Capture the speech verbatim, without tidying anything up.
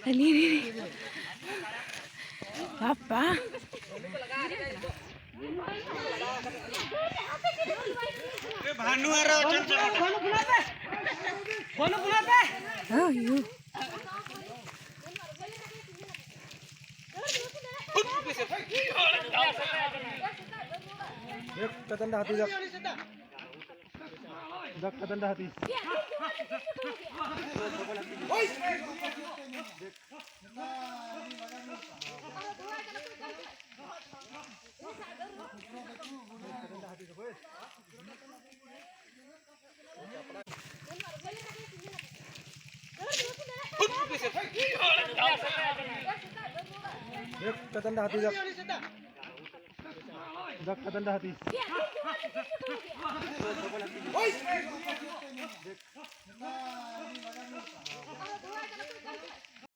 ᱟᱞᱮ ᱨᱮ ᱨᱮ᱾ ᱵᱟᱯᱟ᱾ ᱦᱳᱭ, ᱦᱳᱭ᱾ ᱮᱠ ᱠᱟᱫᱟᱱ ᱫᱟ ᱦᱟᱹᱛᱤ ᱫᱟ᱾ ᱫᱟᱜ ᱠᱟᱫᱟᱱ ᱫᱟ ᱦᱟᱹᱛᱤ᱾ ᱮᱠ ᱠᱟᱫᱟᱱ ᱫᱟ ᱦᱟᱹᱛᱤ ᱫᱟ᱾ ᱫᱟᱜ ᱠᱟᱫᱟᱱ ᱫᱟ ᱦᱟᱹᱛᱤ᱾